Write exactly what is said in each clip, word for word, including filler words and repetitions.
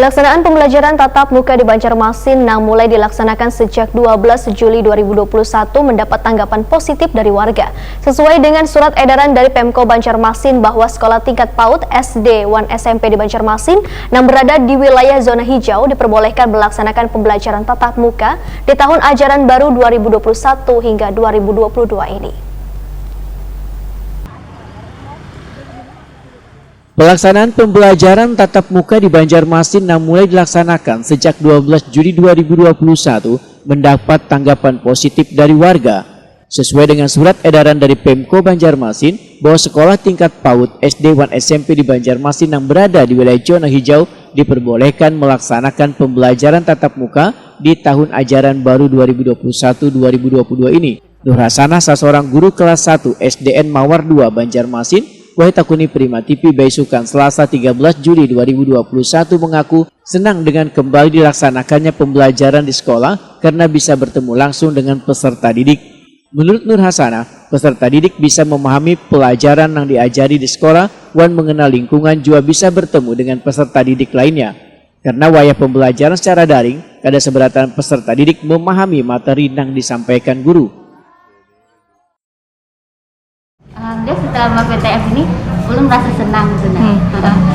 Pelaksanaan pembelajaran tatap muka di Banjarmasin nang mulai dilaksanakan sejak dua belas Juli dua ribu dua puluh satu mendapat tanggapan positif dari warga. Sesuai dengan surat edaran dari Pemko Banjarmasin bahwa sekolah tingkat paut S D wan S M P di Banjarmasin nang berada di wilayah zona hijau diperbolehkan melaksanakan pembelajaran tatap muka di tahun ajaran baru dua ribu dua puluh satu hingga dua ribu dua puluh dua ini. Pelaksanaan pembelajaran tatap muka di Banjarmasin nang mulai dilaksanakan sejak dua belas Juli dua ribu dua puluh satu mendapat tanggapan positif dari warga. Sesuai dengan surat edaran dari Pemko Banjarmasin bahwa sekolah tingkat paut S D wan S M P di Banjarmasin nang berada di wilayah zona hijau diperbolehkan melaksanakan pembelajaran tatap muka di tahun ajaran baru dua ribu dua puluh satu dua ribu dua puluh dua ini. Nur Hasanah, saseorang guru kelas satu S D N Mawar dua Banjarmasin, wahid takuni Prima T V baisukan Selasa tiga belas Juli dua ribu dua puluh satu mengaku senang dengan kembali dilaksanakannya pembelajaran di sekolah karena bisa bertemu langsung dengan peserta didik. Menurut Nur Hasanah, peserta didik bisa memahami pelajaran yang diajari di sekolah wan mengenal lingkungan jua bisa bertemu dengan peserta didik lainnya. Karena wayah pembelajaran secara daring, kada seberatan peserta didik memahami materi nang disampaikan guru. Alhamdulillah setelah P T M ini ulun merasa senang gitu nah. Hmm.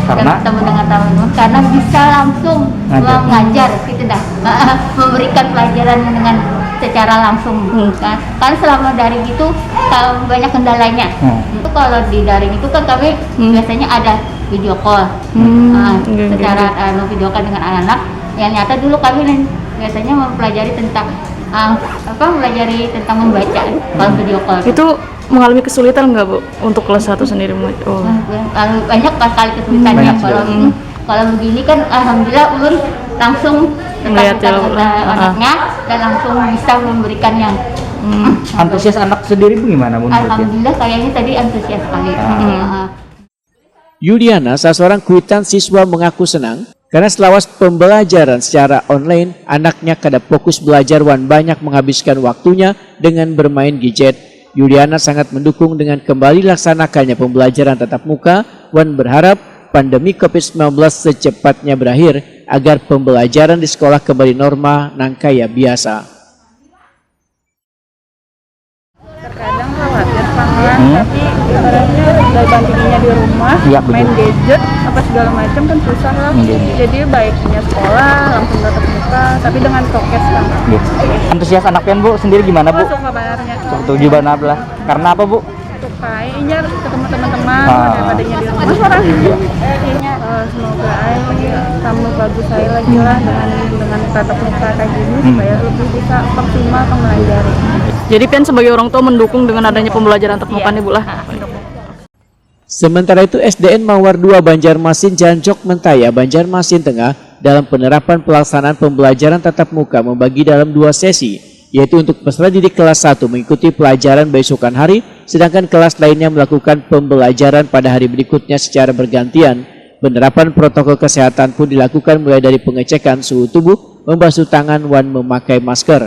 Karena bertemu dengan teman-teman karena bisa langsung mengajar gitu dah. Memberikan pelajaran dengan secara langsung. Hmm. Nah, kalau selama daring itu banyak kendalanya. Hmm. Itu kalau di daring itu kan kami hmm. biasanya ada video call. Hmm. Nah, okay, secara okay. Anu, video call dengan anak-anak. Yang nyata dulu kami biasanya mempelajari tentang uh, apa mempelajari tentang membaca kalau video call. Itu mengalami kesulitan nggak bu untuk kelas satu sendiri? Oh. Banyak sekali kesulitannya hmm. kalau hmm. Kalau begini kan alhamdulillah ulun langsung melihat ya, anaknya uh. Dan langsung bisa memberikan yang hmm. Antusias anak sendiri bagaimana bu? Alhamdulillah kayaknya tadi antusias sekali. Uh. Uh. Yuliana, salah seorang kuitan siswa mengaku senang karena selawas pembelajaran secara online, anaknya kada fokus belajar wan banyak menghabiskan waktunya dengan bermain gadget. Yuliana sangat mendukung dengan kembali laksanakannya pembelajaran tatap muka wan berharap pandemi covid sembilan belas secepatnya berakhir agar pembelajaran di sekolah kembali normal nang kaya biasa. Terkadang khawatir pang lah, hmm. Tapi ibaratnya berbandinginya di rumah, ya, main gadget, apa segala macam kan susah lah. Hmm, iya, iya. Jadi baiknya sekolah langsung tatap muka, tapi dengan prokes lah. Iya. Antusias anak pian bu sendiri gimana bu? Oh, suka banget. Setuju banget lah. Karena apa bu? Supaya inya ketemu teman-teman ah. Daripadanya di rumah. Iya. Semoga aja tambah bagus aja lagi lah dengan dengan tatap muka kayak gini hmm. Supaya lebih bisa maksimal ke melajari. Jadi pian sebagai orang tua mendukung dengan adanya pembelajaran tatap muka nih bu lah. Sementara itu S D N Mawar dua Banjarmasin Jalan Jok Mentaya Banjarmasin Tengah dalam penerapan pelaksanaan pembelajaran tatap muka membagi dalam dua sesi, yaitu untuk peserta didik kelas satu mengikuti pelajaran besokan hari, sedangkan kelas lainnya melakukan pembelajaran pada hari berikutnya secara bergantian. Penerapan protokol kesehatan pun dilakukan mulai dari pengecekan suhu tubuh, membasuh tangan, wan memakai masker.